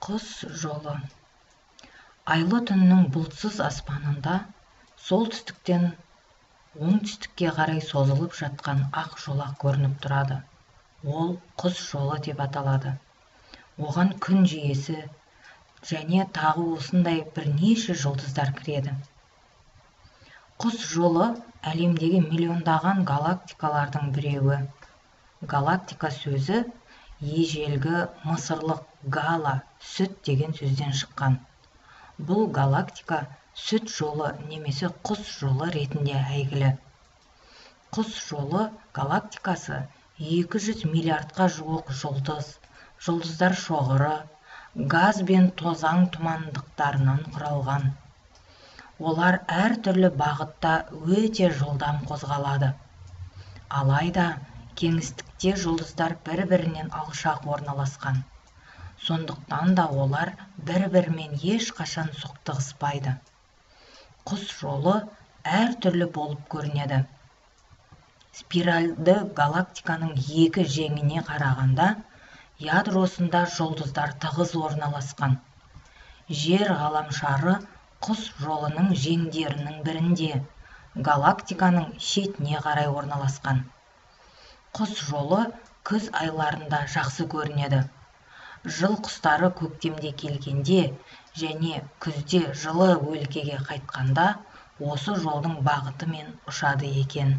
Құс жолы. Айлы түннің бұлтсыз аспанында солтүстіктен оңтүстікке қарай созылып жатқан ақ жолақ көрініп тұрады. Ол құс жолы деп аталады. Оған күн жүйесі және тағы осындай бірнеше жұлдыздар кіреді. Құс жолы әлемдегі миллиондаған галактикалардың біреуі. Галактика сөзі ежелгі мысырлық гала, сүт деген сөзден шыққан. Бұл галактика сүт жолы немесе құс жолы ретінде әйгілі. Құс жолы галактикасы 200 миллиардқа жуық жұлдыз, жұлдыздар шоғыры, газ бен тозаң тұмандықтарынан құралған. Олар әртүрлі бағытта өте жылдам қозғалады. Алайда кеңістікте жұлдыздар бір-бірінен алшақ орналасқан. Сондықтан да олар бір-бірімен ешқашан соқтығыспайды. Құс жолы әртүрлі болып көрінеді. Спиральды галактиканың екі жеңіне қарағанда ядросында жұлдыздар тығыз орналасқан. Жер ғаламшары құс жолының жеңдерінің бірінде, галактиканың шетіне қарай орналасқан. Құс жолы күз айларында жақсы көрінеді. Жыл құстары көктемде келгенде және күзде жылы өлкеге қайтқанда осы жолдың бағытымен ұшады екен.